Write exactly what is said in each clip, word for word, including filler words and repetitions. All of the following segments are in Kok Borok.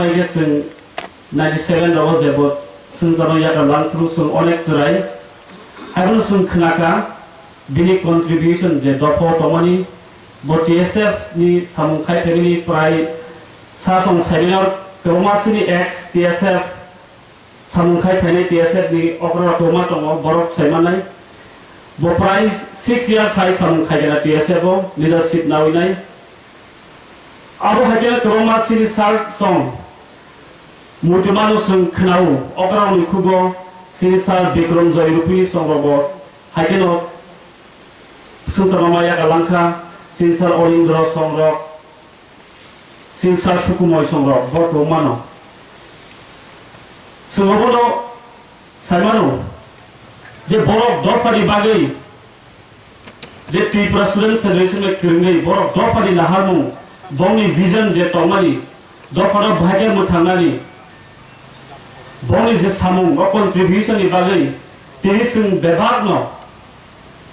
Haikhe chwng ninety seven rogo jebo swngcharno yakar langphuru chwng onek chwrai. Haiphano chwng khnakha bini contribution je dopha tongmani, bo T S F ni samung khai phaimani prai sa song seminar kwbangma chini ex T S F samung khai phainai T S F ni okra kwbangma tongo, borok saimanai. Bo prai six years hai samung khai gana T S F o leadership nawi nai. Abo hai khe kwbangma sini sir song muitu mano chwng khnao, okrarokni khugo sini sir Bikram Joy Rupini song rogo hai kheno swngcharma ma yaga langkha, sini sir Olindra song rok, sini sir Sukumoi song rok bo kwbangma no. Chwng obono saimano je borok dophani bagwi je Tripura Student Federation bai kwrwngwi borok dophani naharmung, bongni vision je tongmani, dophano bahai khe mwthangnani, bongni je samung o contribution ni bagwi tini chwng bebak no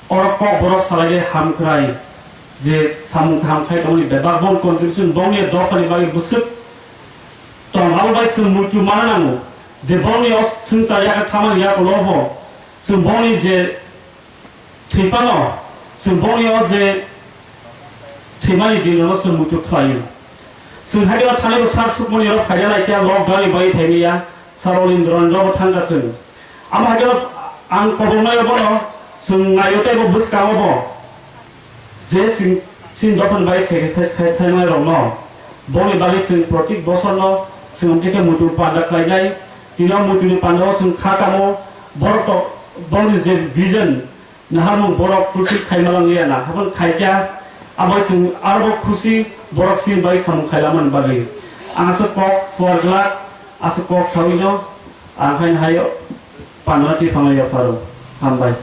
oro kok borok salai de hamkrai je samung kaham khai tongmani bebak bong contribution bongni dophani bagwi bwswk tong abo bai chwng muitu mana nango je bongni o swngchar yakar thamani yakulo bo chwng bongni je thwi phano chwng bongni o je thwimani din no chwng muitu khlaio. Chwng hai khe thani bo sar sukmani oro phaina lai khe lockdown ni bai phaimaya sar Olindra ni rogo thangkha chwng. Amo hai khe ang kobolnai bono chwng naio tei bo bwskango bo je chwng chini dophani bai sacrifice khai thangnai rokno bongni bagwi chwng protik bosorno chwng tei khe muitu panda khlainai. Tino muituni pandao chwng kha tamo borok to bongni je vision naharmung borok fulfill khaima langliya na, haphang khaikya, abo chwng aro khusi borok chini bai samung khailamani bagwi. Ang aswk kok phuar glak, aswk kok sawino, ang haino hayo pandana twi phangno yapharo. Hambai.